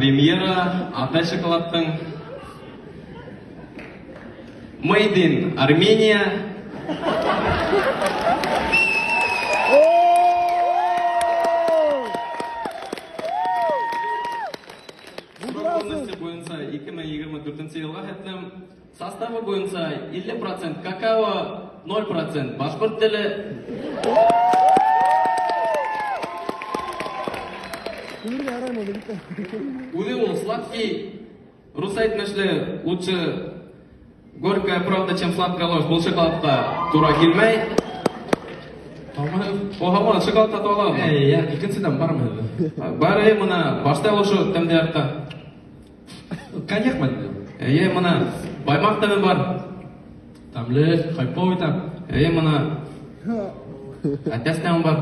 премьера, Атай шоколадтың. Made in Армения. Срок буйынса 2024 йылға хәтлем. Составы буйынса 50% какао, 0% башҡорт теле. Үҙе ул сладкий, рус әйтмешле, лучше горькая правда, чем сладкая ложь. Был шоколадҡа тура килмәй. О, һаман шоколад татып алабыҙ. Эй, я икенседән бармы һеҙҙә? Бар, эй, мына, баштай ошо тәмде ярта. Коньяк мы инде? Эйе, мына, баймаҡ тәме бар. Тәмле, хайповый тәм. Эйе, мына, әтәс тәме бар.